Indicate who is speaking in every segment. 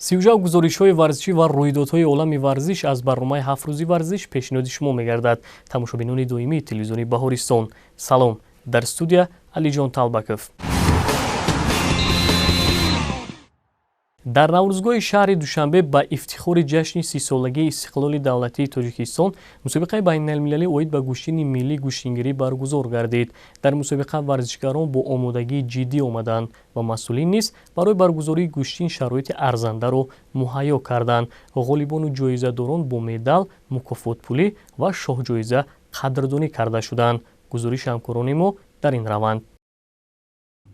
Speaker 1: Сиюжав гузоришҳои варзишӣ ва рӯйдодҳои олами варзиш аз барномаи «Ҳафт рӯзи варзиш» пешниҳоди шумо мегардад. Тамошобинони доимии телевизиони «Баҳористон», салом! Дар студия Алиҷон Талбаков. Дар Наврӯзгоҳи шаҳри Душанбе ба ифтихори ҷашни 30-солагии истиқлоли давлатии Тоҷикистон мусобиқаи байналмилалӣ оид ба гӯштини миллӣ гӯштингирӣ баргузор гардид. Дар мусобиқа варзишгарон бо омодагии ҷиддӣ омаданд ва масъулин низ барои баргузории гӯштин шароити арзандаро муҳайё карданд. Ғолибону ҷоизадорон бо медал, мукофотпулӣ ва шоҳҷоиза қадрдонӣ карда шуданд. Гузориши ҳамкорони мо дар ин раванд.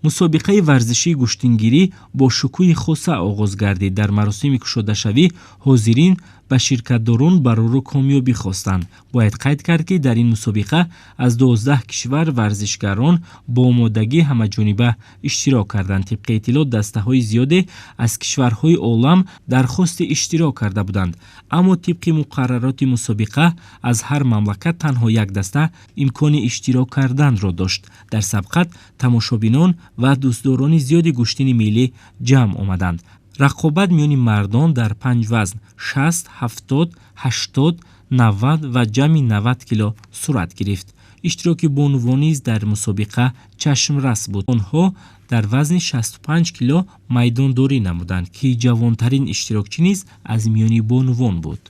Speaker 2: Мусобиқаи варзишии гӯштингирӣ бо шукӯҳи хоса оғоз гардид. Дар маросими кушодашавӣ ҳозирин ба ширкатдорон барору комёбӣ хостанд. Бояд қайд кард, ки дар ин мусобиқа аз 12 кишвар варзишгарон бо омодагии ҳамаҷониба иштирок карданд. Тибқи иттилоъ, дастаҳои зиёде аз кишварҳои олам дархости иштирок карда буданд, аммо тибқи муқаррароти мусобиқа аз ҳар мамлакат танҳо як даста имкони иштирок карданро дошт. Дар сабқат тамошобинон ва дӯстдорони зиёди гӯштини миллӣ ҷамъ омаданд. Рақобат миёни мардон дар панҷ вазн: 60, 70, 80, 90 ва ҷамъи 90 кило сурат гирифт. Иштироки бонувон низ дар мусобиқа чашмрас буд. Онҳо дар вазни 65 кило майдондорӣ намуданд, ки ҷавонтарин иштирокчӣ низ аз миёни бонувон буд.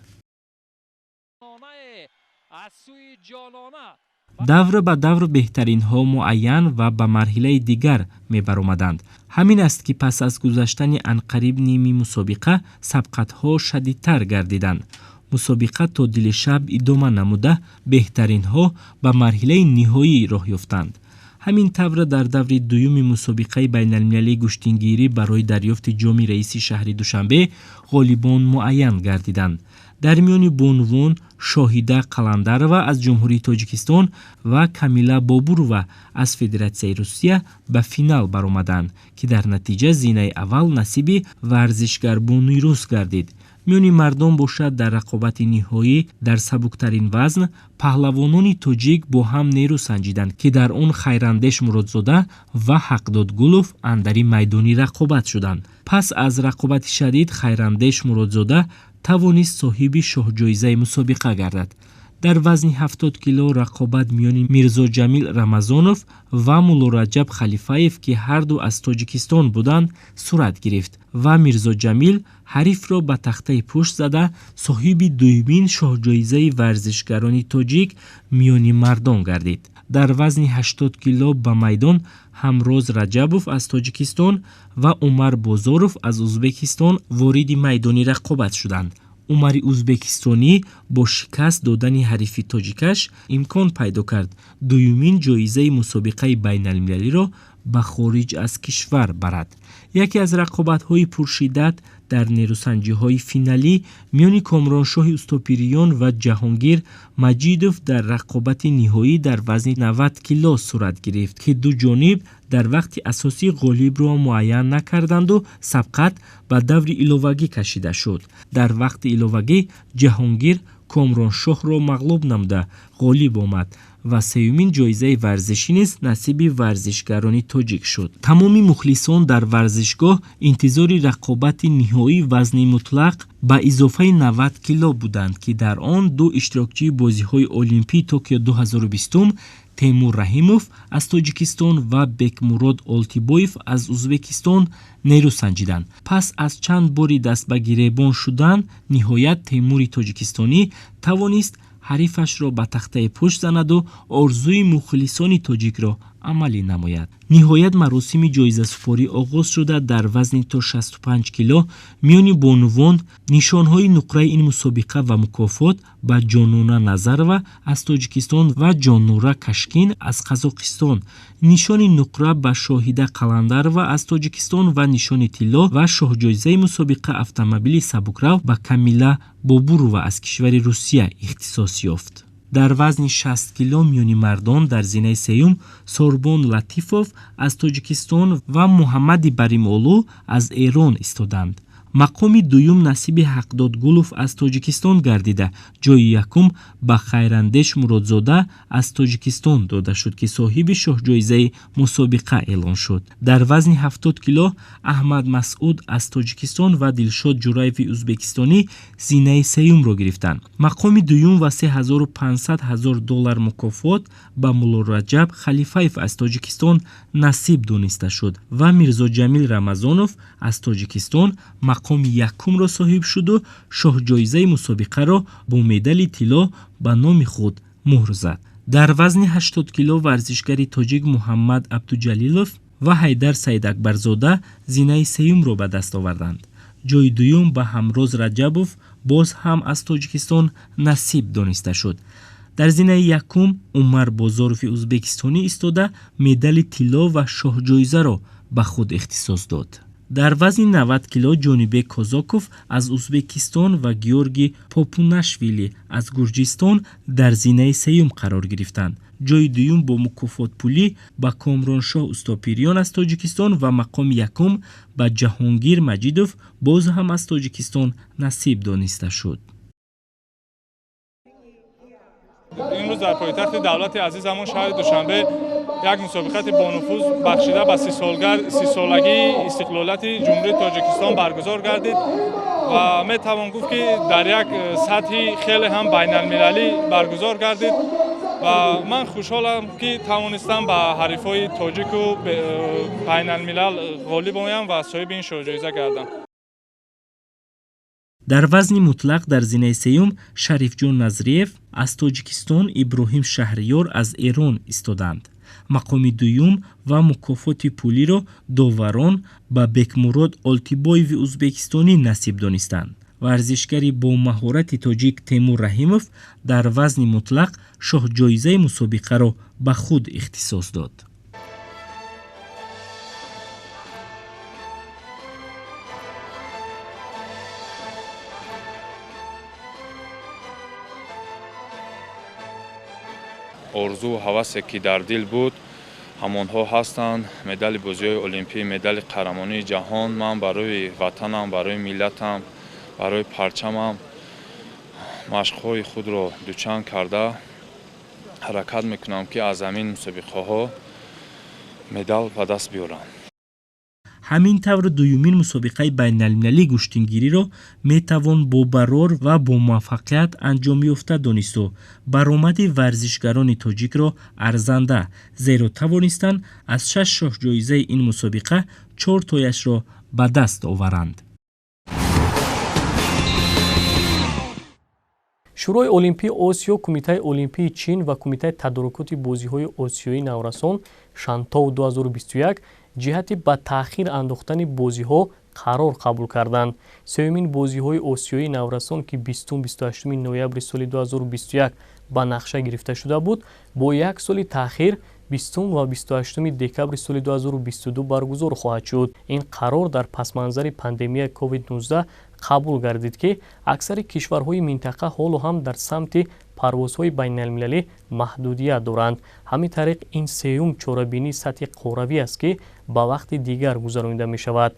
Speaker 2: Давр ба давр беҳтаринҳо муайян ва ба марҳилаи дигар мебаромаданд. Ҳамин аст, ки пас аз гузаштани анқариб ними мусобиқа сабқатҳо шадидтар гардиданд. Мусобиқа то дили шаб идома намуда, беҳтаринҳо ба марҳилаи ниҳоӣ роҳ ёфтанд. Ҳамин тавр, дар даври дуюми мусобиқаи байналмилалии гӯштингирӣ барои дарёфти ҷоми раиси шаҳри Душанбе ғолибон муайян гардиданд. Дар миёни бонувон Шоҳида Қаландарова аз Ҷумҳурии Тоҷикистон ва Камила Бобурова аз Федератсияи Русия ба финал баромаданд, ки дар натиҷа зинаи аввал насиби варзишгарбонуи рус гардид. Миёни мардон бошад, дар рақобати ниҳоӣ дар сабуктарин вазн паҳлавонони тоҷик бо ҳам нерӯ санҷиданд, ки дар он Хайрандеш Муродзода ва Ҳақдод Гулов андари майдони рақобат шуданд. Пас аз рақобати шадид Хайрандеш Муродзода тавонист соҳиби шоҳҷоизаи мусобиқа гардад. Дар вазни 70 кило рақобат миёни Мирзоҷамил Рамазонов ва Муллораҷаб Халифаев, ки ҳарду аз Тоҷикистон буданд, сурат гирифт ва Мирзоҷамил ҳарифро ба тахтаи пушт зада, соҳиби дуюмин шоҳҷоизаи варзишгарони тоҷик миёни мардон гардид. Дар вазни 80 кило ба майдон Ҳамроз Раҷабов аз Тоҷикистон ва Умар Бозоров аз Узбекистон вориди майдони рақобат шуданд. Умари узбекистонӣ бо шикаст додани ҳарифи тоҷикаш имкон пайдо кард дуюмин ҷоизаи мусобиқаи байналмилалиро ба хориҷ аз кишвар барад. Яке аз рақобатҳои пуршиддат дар нерӯсанҷиҳои финалӣ миёни Комроншоҳи Устопириён ва Ҷаҳонгир Маҷидов дар рақобати ниҳоӣ дар вазни 90 кило сурат гирифт, ки ду ҷониб дар вақти асосӣ ғолибро муайян накарданду сабқат ба даври иловагӣ кашида шуд. Дар вақти иловагӣ Ҷаҳонгир Комроншоҳро мағлуб намуда, ғолиб омад ва сеюмин ҷоизаи варзишӣ низ насиби варзишгарони тоҷик шуд. Тамоми мухлисон дар варзишгоҳ интизори рақобати ниҳоии вазни мутлақ ба изофаи 90 кило буданд, ки дар он ду иштирокчии бозиҳои Олимпии Токио 2020, Темур Раҳимов аз Тоҷикистон ва Бекмурод Олтибоев аз Узбекистон, нерӯ санҷиданд. Пас аз чанд бори даст ба гиребон шудан, ниҳоят Темури тоҷикистонӣ тавонист ҳарифашро ба тахтаи пушт занаду орзуи мухлисони тоҷикро амалӣ намояд. Ниҳоят маросими ҷоизасупорӣ оғоз шуда, дар вазни то 65 кило миёни бонувон нишонҳои нуқраи ин мусобиқа ва мукофот ба Ҷонона Назарова аз Тоҷикистон ва Ҷоннура Кашкин аз Қазоқистон, нишони нуқра ба Шоҳида Қаландарова аз Тоҷикистон ва нишони тилло ва шоҳҷоизаи мусобиқа, автомобили сабукрав, ба Камила Бобурова аз кишвари Русия ихтисос ёфт. Дар вазни 60 кило миёни мардон дар зинаи сеюм Сорбон Латифов аз Тоҷикистон ва Муҳаммади Баримолу аз Эрон истоданд. Мақоми дуюм насиби Ҳақдод Гулов аз Тоҷикистон гардида, ҷойи якум ба Хайрандеш Муродзода аз Тоҷикистон дода шуд, ки соҳиби шоҳҷоизаи мусобиқа эълон шуд. Дар вазни 70 кило Аҳмад Масъуд аз Тоҷикистон ва Дилшод Ҷураеви узбекистонӣ зинаи сеюмро гирифтанд. Мақоми дуюм ва 3500 ҳазор доллар мукофот ба Муллораҷаб Халифаев аз Тоҷикистон насиб дониста шуд ва Мирзоҷамил Рамазонов аз Тоҷикистон мақоми якумро соҳиб шуду шоҳҷоизаи мусобиқаро бо медали тилло ба номи худ муҳр зад. Дар вазни 80 кило варзишгари тоҷик Муҳаммад Абдуҷалилов ва Ҳайдар Саидакбарзода зинаи сеюмро ба даст оварданд. Ҷойи дуюм ба Ҳамроз Раҷабов боз ҳам аз Тоҷикистон насиб дониста шуд. Дар зинаи якум Умар Бозорови узбекистонӣ истода, медали тилло ва шоҳҷоизаро ба худ ихтисос дод. Дар вазни 90 кило Ҷонибек Козоков аз Узбекистон ва Георгий Попунашвили аз Гурҷистон дар зинаи сеюм қарор гирифтанд. Ҷойи дуюм бо мукофотпулӣ ба Комроншоҳ Устопирён аз Тоҷикистон ва мақоми якум ба Ҷаҳонгир Маҷидов боз ҳам аз Тоҷикистон насиб дониста шуд.
Speaker 3: Имрӯз дар пойтахти давлати азизамон шаҳри Душанбе як мусобиқати бонуфуз бахшида ба сисолагии истиқлолияти Ҷумҳурии Тоҷикистон баргузор гардид ва метавон гуфт, ки дар як сатҳи хеле ҳам байналмилалӣ баргузор гардид ва ман хушҳолам, ки тавонистам ба ҳарифҳои тоҷику байналмилал ғолиб оям ва соҳиби ин шоҳҷоиза гардам.
Speaker 2: Дар вазни мутлақ дар зинаи сеюм Шарифҷон Назриев аз Тоҷикистон, Иброҳим Шаҳриёр аз Эрон истоданд. Мақоми дуюм ва мукофоти пулиро доварон ба Бекмурод Олтибоеви узбекистонӣ насиб донистанд. Варзишгари бо маҳорати тоҷик Темур Раҳимов дар вазни мутлақ шоҳҷоизаи мусобиқаро ба худ ихтисос дод.
Speaker 3: Орзуву ҳавасе, ки дар дил буд, ҳамонҳо ҳастанд: медали бозиҳои олимпӣ, медали қаҳрамонии ҷаҳон. Ман барои ватанам, барои миллатам, барои парчамам машқҳои худро дучанд карда ҳаракат мекунам, ки аз ҳамин мусобиқаҳо медал ба даст биёрам.
Speaker 2: Ҳамин тавр, дуюмин мусобиқаи байналмилалии гӯштингириро метавон бо барор ва бомуваффақият анҷом ёфта донисту баромади варзишгарони тоҷикро арзанда, зеро тавонистанд аз шаш шоҳҷоизаи ин мусобиқа чортояшро ба даст оваранд.
Speaker 1: Шӯрои Олимпии Осиё, Кумитаи Олимпии Чин ва Кумитаи тадорукоти бозиҳои осиёии наврасон Шантоу 2021 ҷиҳати ба таъхир андохтани бозиҳо қарор қабул карданд. Сеюмин бозиҳои осиёии наврасон, ки 20-28 ноябри соли 2021 ба нақша гирифта шуда буд, бо як соли таъхир 20 ва 28 декабри соли 2022 баргузор хоҳад шуд. Ин қарор дар пасманзари пандемияи COVID-19 қабул гардид, ки аксари кишварҳои минтақа ҳоло ҳам дар самти парвозҳои байналмилалӣ маҳдудият доранд. Ҳамин тариқ, ин сеюм чорабинии сатҳи қорравӣ аст, ки ба вақти дигар гузаронида мешавад.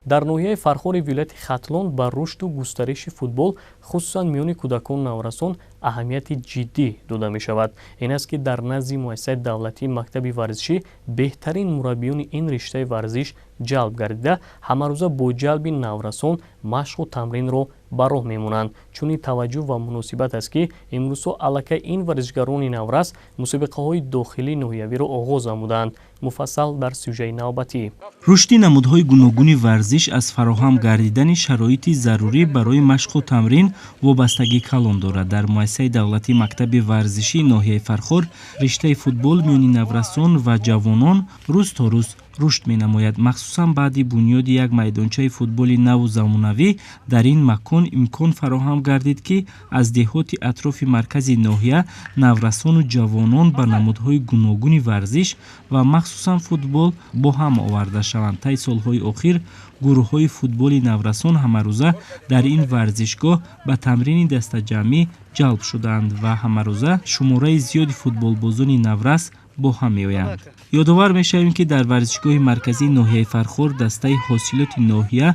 Speaker 1: Дар ноҳияи Фархори вилояти Хатлон ба рушду густариши футбол, хусусан миёни кӯдакону наврасон, аҳамияти ҷиддӣ дода мешавад. Ин аст, ки дар назди муассисаи давлатии мактаби варзишӣ беҳтарин мураббиёни ин риштаи варзиш ҷалб гардида, ҳамарӯза бо ҷалби наврасон машқу тамринро ба роҳ мемонанд. Чунин таваҷҷӯҳ ва муносибат аст, ки имрӯзҳо аллакай ин варзишгарони наврас мусобиқаҳои дохилии ноҳиявиро оғоз намуданд. Муфассал дар сюжаи навбатӣ.
Speaker 2: Рушди намудҳои гуногуни варзиш аз фароҳам гардидани шароити зарурӣ барои машқу тамрин вобастагӣ калон дорад. Дар муассисаи давлатии мактаби варзишии ноҳияи Фархор риштаи футбол миёни наврасон ва ҷавонон рӯз то рӯз рушд менамояд. Махсусан баъди бунёди як майдончаи футболи наву замонавӣ дар ин макон имкон фароҳам гардид, ки аз деҳоти атрофи маркази ноҳия наврасону ҷавонон ба намудҳои гуногуни варзиш ва махсусан футбол бо ҳам оварда шаванд. Таи солҳои охир гурӯҳҳои футболи наврасон ҳамарӯза дар ин варзишгоҳ ба тамрини дастаҷамъӣ ҷалб шудаанд ва ҳамарӯза шумораи зиёди футболбозони наврас бо ҳам меоянд. Ёдовар мешавем, ки дар варзишгоҳи марказии ноҳияи Фархор дастаи ҳосилоти ноҳия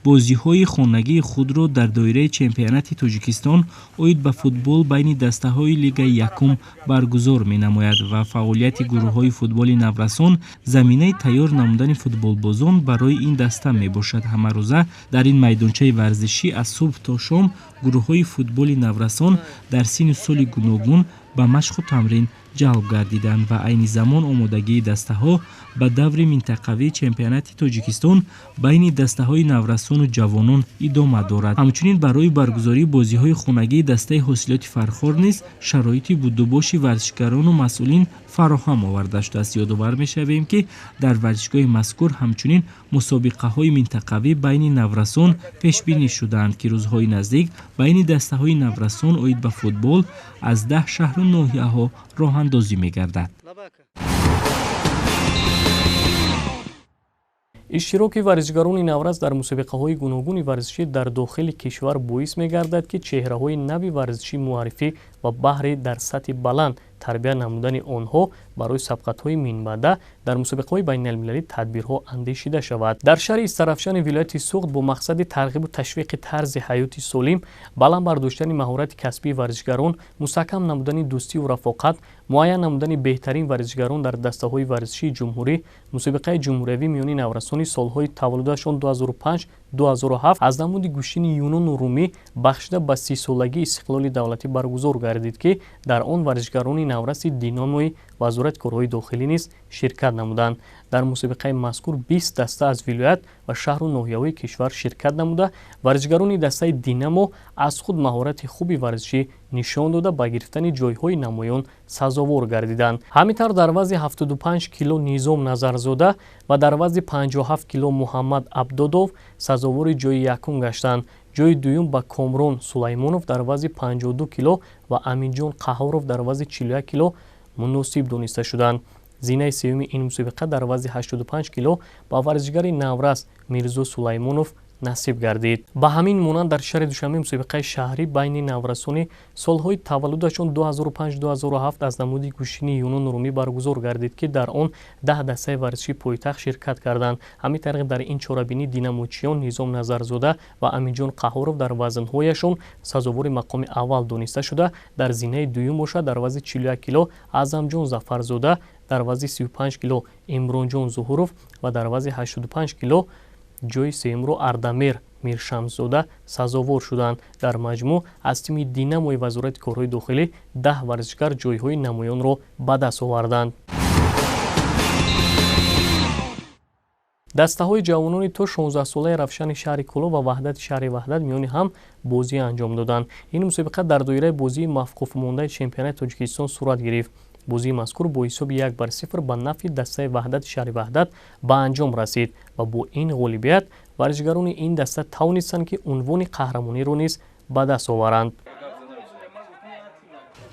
Speaker 2: бозиҳои хонагии худро дар доираи чемпионати Тоҷикистон оид ба футбол байни дастаҳои лигаи якум баргузор менамояд ва фаъолияти гурӯҳҳои футболи наврасон заминаи тайёр намудани футболбозон барои ин даста мебошад. Ҳамарӯза дар ин майдончаи варзишӣ аз субҳ то шом гурӯҳҳои футболи наврасон дар синну соли гуногун ба машқу тамрин ҷалб гардиданд ва айни замон омодагии дастаҳо ба даври минтақавии чемпионати Тоҷикистон байни дастаҳои наврасону ҷавонон идома дорад. Ҳамчунин барои баргузории бозиҳои хонагии дастаи ҳосилоти Фархор низ шароити будубоши варзишгарону масъулин фароҳам оварда шудааст. Ёдовар мешавем, ки дар варзишгоҳи мазкур ҳамчунин мусобиқаҳои минтақавӣ байни наврасон пешбинӣ шудаанд, ки рӯзҳои наздик байни дастаҳои наврасон оид ба футбол аз 10 шаҳру ноҳияҳо роҳандозӣ мегардад.
Speaker 1: Иштироки варзишгарони наврас дар мусобиқаҳои гуногуни варзишӣ дар дохили кишвар боис мегардад, ки чеҳраҳои нави варзишӣ муаррифӣ ва баҳри дар сатҳи баланд тарбия намудани онҳо барои сабқатҳои минбаъда дар мусобиқаҳои байналмилалӣ тадбирҳо андешида шавад. Дар шаҳри Истарафшани вилояти Суғд бо мақсади тарғибу ташвиқи тарзи ҳаёти солим, баланд бардоштани маҳорати касбии варзишгарон, мустаҳкам намудани дӯстиву рафоқат, муайян намудани беҳтарин варзишгарон дар дастаҳои варзишии ҷумҳурӣ, мусобиқаи ҷумҳуриявӣ миёни наврасони солҳои таваллудашон 2005-2007 аз намуди гӯштини юнону румӣ бахшида ба 30-солагии истиқлоли давлатӣ баргузор гардид, ки дар он варзишгарони навраси Динамои Вазорати корҳои дохилӣ низ ширкат намуданд. Дар мусобиқаи мазкур 20 даста аз вилоят ва шаҳру ноҳияҳои кишвар ширкат намуда, варзишгарони дастаи Динамо аз худ маҳорати хуби варзишӣ нишон дода, ба гирифтани ҷойҳои намоён сазовор гардиданд. Ҳамин тавр дар вазни 75 кило Низом Назарзода ва дар вазни 57 кило Муҳаммад Абдодов сазовори ҷои якум гаштанд. Ҷои дуюм ба Комрон Сулаймонов дар вазни 52 кило ва Аминҷон Қаҳоров дар вазни 41 кило муносиб дониста шуданд. Зинаи сеюми ин мусобиқа дар вазни 85 кило ба варзишгари наврас Мирзо Сулаймонов насиб гардид. Ба ҳамин монанд дар шаҳри Душанбе мусобиқаи шаҳрӣ байни наврасони солҳои таваллудашон 2005-2007 аз намуди гӯштини юнону румӣ баргузор гардид, ки дар он 10 дастаи варзишии пойтахт ширкат карданд. Ҳамин тариқ дар ин чорабинӣ динамочиён Низом Назарзода ва Аминҷон Қаҳоров дар вазнҳояшон сазовори мақоми аввал дониста шуда, дар зинаи дуюм бошад дар вазни 41 кило Аъзамҷон Зафарзода, дар вазни 35 кило Имронҷон Зуҳуров ва дар вазни 85 кило ҷои сеюмро Ардамер Миршамсзода сазовор шуданд. Дар маҷмӯъ аз тими Динамои Вазорати корҳои дохилӣ 10 варзишгар ҷойҳои намоёнро ба даст оварданд. Дастаҳои ҷавонони то 16-солаи Равшани шаҳри Кӯлоб ва Ваҳдати шаҳри Ваҳдат миёни ҳам бозӣ анҷом доданд. Ин мусобиқа дар доираи бозии мавқуфмондаи чемпионати Тоҷикистон сурат гирифт. Бозии мазкур бо ҳисоби 1-0 ба нафъи дастаи Ваҳдати шаҳри Ваҳдат ба анҷом расид ва бо ин ғолибият варзишгарони ин даста тавонистанд, ки унвони қаҳрамониро низ ба даст оваранд.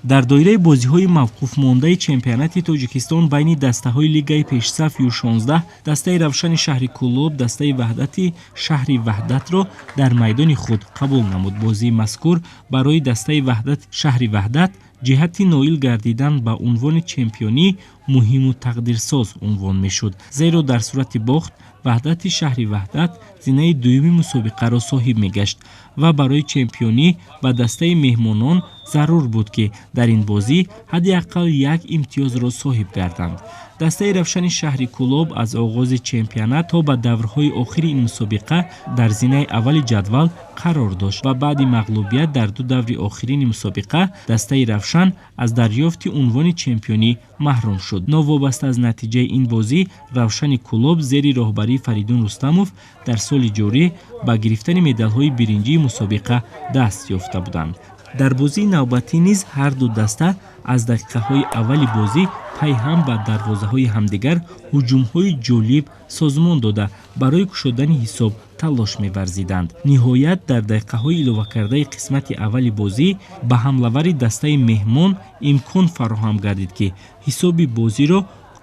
Speaker 2: Дар доираи бозиҳои мавқуфмондаи чемпионати Тоҷикистон байни дастаҳои лигаи пешсаф Ю16 дастаи Равшани шаҳри Кӯлоб дастаи Ваҳдати шаҳри Ваҳдатро дар майдони худ қабул намуд. Бозии мазкур барои дастаи Ваҳдати шаҳри Ваҳдат ҷиҳати ноил гардидан ба унвони чемпионӣ муҳиму тақдирсоз унвон мешуд, зеро дар сурати бохт Ваҳдати шаҳри Ваҳдат зинаи дуюми мусобиқаро соҳиб мегашт ва барои чемпионӣ ба дастаи меҳмонон зарур буд, ки дар ин бозӣ ҳадди ақал як имтиёзро соҳиб гарданд. Дастаи Равшани шаҳри Кӯлоб аз оғози чемпионат то ба даврҳои охири ин мусобиқа дар зинаи аввали ҷадвал қарор дошт ва баъди мағлубият дар ду даври охирини мусобиқа дастаи Равшан аз дарёфти унвони чемпионӣ маҳрум шуд. Новобаста аз натиҷаи ин бозӣ, Равшани Кӯлоб зери роҳбарии Фаридун Рустамов дар соли ҷорӣ ба гирифтани медалҳои биринҷии мусобиқа даст ёфта буданд. Дар бозии навбатӣ низ ҳар ду даста аз дақиқаҳои аввали бозӣ пайҳам ба дарвозаҳои ҳамдигар ҳуҷумҳои ҷолиб созмон дода, барои кушодани ҳисоб талош меварзиданд. Ниҳоят дар дақиқаҳои иловакардаи қисмати аввали бозӣ ба ҳамлавари дастаи меҳмон имкон фароҳам гардид, ки ҳисоби бозиро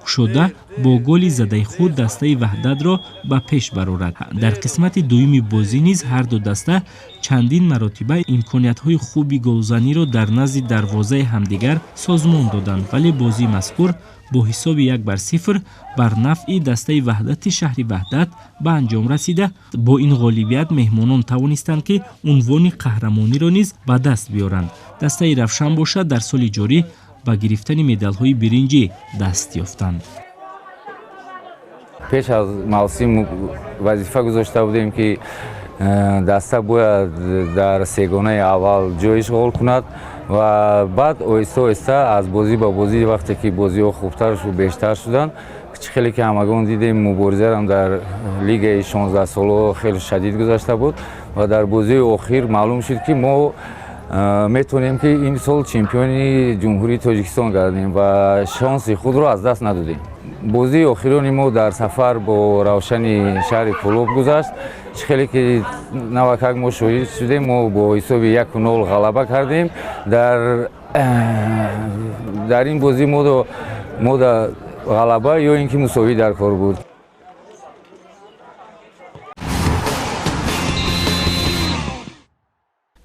Speaker 2: Кушода бо голи задаи худ дастаи Ваҳдатро ба пеш барорад. Дар қисмати дуюми бозӣ низ ҳарду даста чандин маротиба имкониятҳои хуби голзаниро дар назди дарвозаи ҳамдигар созмон доданд, вале бозии мазкур бо ҳисоби 1-0 бар нафъи дастаи Ваҳдати шаҳри Ваҳдат ба анҷом расида, бо ин ғолибият меҳмонон тавонистанд, ки унвони қаҳрамониро низ ба даст биёранд. Дастаи Равшан бошад, дар соли ҷорӣ ба гирифтани медалҳои биринҷӣ даст ёфтанд.
Speaker 4: Пеш аз мавсим вазифа гузошта будем, ки даста бояд дар сегонаи аввал ҷой ишғол кунад ва баъд оҳиста оҳиста аз бозӣ ба бозӣ, вақте ки бозиҳо хубтар бештар шуданд, чӣ хеле ки ҳамагон дидем, муборизарам дар лигаи 16-солаҳо хеле шадид гузашта буд ва дар бозии охир маълум шуд, ки мо метавонем, ки ин сол чемпиони Ҷумҳурии Тоҷикистон гардем ва шонси худро аз даст надодем. Бозии охирони мо дар сафар бо Равшани шаҳри Кӯлоб гузашт. Чӣ хеле ки навакак мо шоҳид шудем, мо бо ҳисоби 1-0 ғалаба кардем. Дар ин бозӣ мо ғалаба ё ин ки мусовӣ дар кор буд.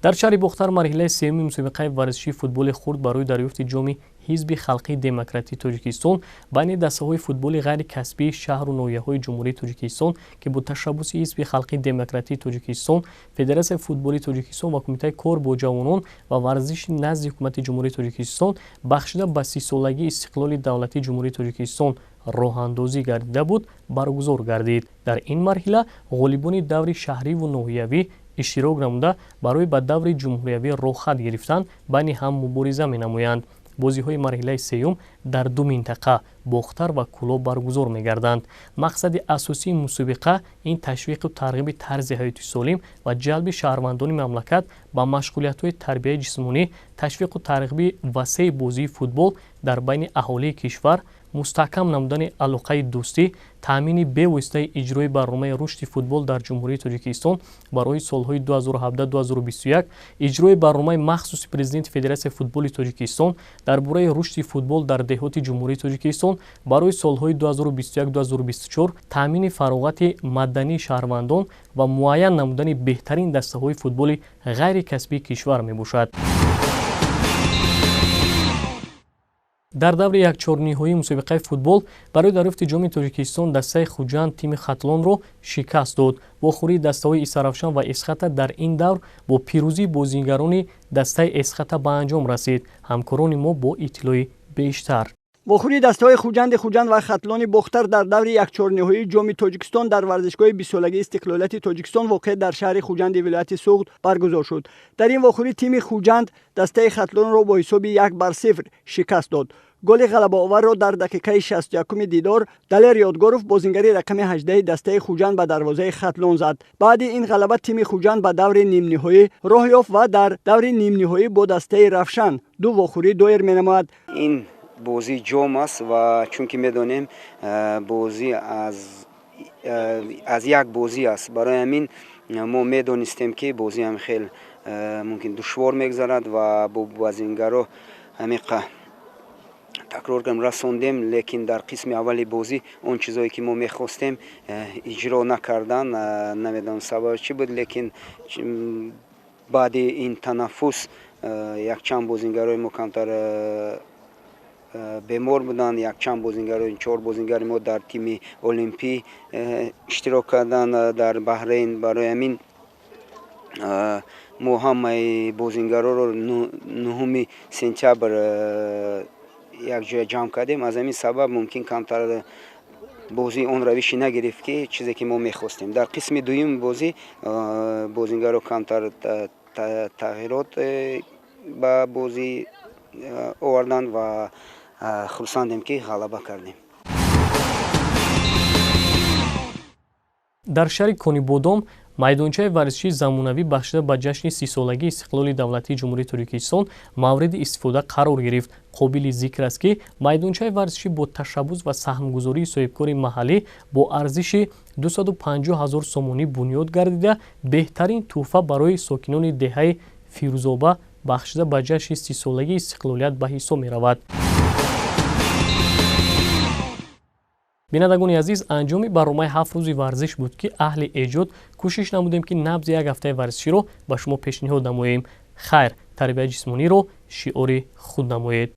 Speaker 1: Дар шаҳри Бохтар марҳилаи сеюми мусобиқаи варзишии футболи хурд барои дарёфти ҷоми Ҳизби халқии демократии Тоҷикистон байни дастаҳои футболи ғайрикасбии шаҳру ноҳияҳои Ҷумҳурии Тоҷикистон, ки бо ташаббуси Ҳизби халқии демократии Тоҷикистон, Федератсияи футболи Тоҷикистон ва Кумитаи кор бо ҷавонон ва варзиши назди Ҳукумати Ҷумҳурии Тоҷикистон бахшида ба 30-солагии истиқлоли давлатии Ҷумҳурии Тоҷикистон роҳандозӣ гардида буд, баргузор гардид. Дар ин марҳила ғолибони даври шаҳриву ноҳиявӣ иштирок намуда, барои ба даври ҷумҳуриявӣ роҳхат гирифтан байни ҳам мубориза менамоянд. Бозиҳои марҳилаи сеюм дар ду минтақа, Бохтар ва Кӯлоб, баргузор мегарданд. Мақсади асосии мусобиқа ин ташвиқу тарғиби тарзи ҳаёти солим ва ҷалби шаҳрвандони мамлакат ба машғулиятҳои тарбияи ҷисмонӣ, ташвиқу тарғиби васеи бозии футбол дар байни аҳолии кишвар, мустаҳкам намудани алоқаи дӯстӣ, таъмини бевоситаи иҷрои барномаи рушди футбол дар Ҷумҳурии Тоҷикистон барои солҳои 2017-2021, иҷрои барномаи махсуси Президенти Федератсияи футболи Тоҷикистон дар бораи рушди футбол дар деҳоти Ҷумҳурии Тоҷикистон барои солҳои 2021-2024, таъмини фароғати мадании шаҳрвандон ва муайян намудани беҳтарин дастаҳои футболи ғайрикасбии кишвар мебошад. Дар даври якчорниҳоии мусобиқаи футбол барои дарёфти ҷоми Тоҷикистон дастаи Хуҷанд тими Хатлонро шикаст дод. Вохӯрии дастаҳои Истаравшан ва Эсхата дар ин давр бо пирӯзии бозигарони дастаи Эсхата ба анҷом расид. Ҳамкорони мо бо иттилои бештар.
Speaker 5: Вохӯрии дастаҳои Хуҷанди Хуҷанд ва Хатлони Бохтар дар даври якчорниҳоии ҷоми Тоҷикистон дар варзишгоҳи 20-солагии истиқлолияти Тоҷикистон воқеъ дар шаҳри Хуҷанди вилояти Суғд баргузор шуд. Дар ин вохӯрӣ тими Хуҷанд дастаи Хатлонро бо ҳисоби 1-0 шикаст дод. Голи ғалабаоварро дар дақиқаи 61-уми дидор Далер Ёдгоров, бозингари рақами 18 дастаи Хуҷанд, ба дарвозаи Хатлон зад. Баъди ин ғалаба тими Хуҷанд ба даври нимниҳоӣ роҳ ёфт ва дар даври нимниҳоӣ бо дастаи Равшан ду вохӯрӣ доир менамояд.
Speaker 6: Ин бозӣ ҷом аст ва чунки медонем, бозӣ аз як бозӣ аст. Барои ҳамин мо медонистем, ки бозиам хел мумкин душвор мегузарад ва бо бозингаро ҳамиқа такрор кардем, расондем, лекин дар қисми аввали бозӣ он чизое ки мо мехостем, иҷро накардан. Намедонам, сабаб чӣ буд, лекин баъди ин танаффус якчанд бозингарои мо камтар бемор буданд, якчанд бозингаро, чор бозингари мо дар тими олимпӣ иштирок карданд дар Баҳрейн. Барои ҳамин мо ҳамаи бозингароро 9 сентябр якҷоя ҷамъ кардем. Аз ҳамин сабаб мумкин камтар бозӣ он равиши нагирифт, ки чизе ки мо мехостем. Дар қисми дуюми бозӣ бозингаро камтар тағйирот ба бозӣ оварданд ва хурсандем, ки ғалаба кардем.
Speaker 1: Дар шаҳри Конибодом майдончаи варзишии замонавӣ бахшида ба ҷашни 30-солагии истиқлоли давлатии Ҷумҳурии Тоҷикистон мавриди истифода қарор гирифт. Қобили зикр аст, ки майдончаи варзишӣ бо ташаббус ва саҳмгузории соҳибкори маҳаллӣ бо арзиши 250 ҳазор сомонӣ бунёд гардида, беҳтарин тӯҳфа барои сокинони деҳаи Фирӯзоба бахшида ба ҷашни 30-солагии истиқлолият ба ҳисоб меравад. Бинандагони азиз, анҷоми барномаи «Ҳафт рӯзи варзиш» буд, ки аҳли эҷод кӯшиш намудем, ки набзи як ҳафтаи варзиширо ба шумо пешниҳод намоем. Хайр, тарбияи ҷисмониро шиори худ намоед.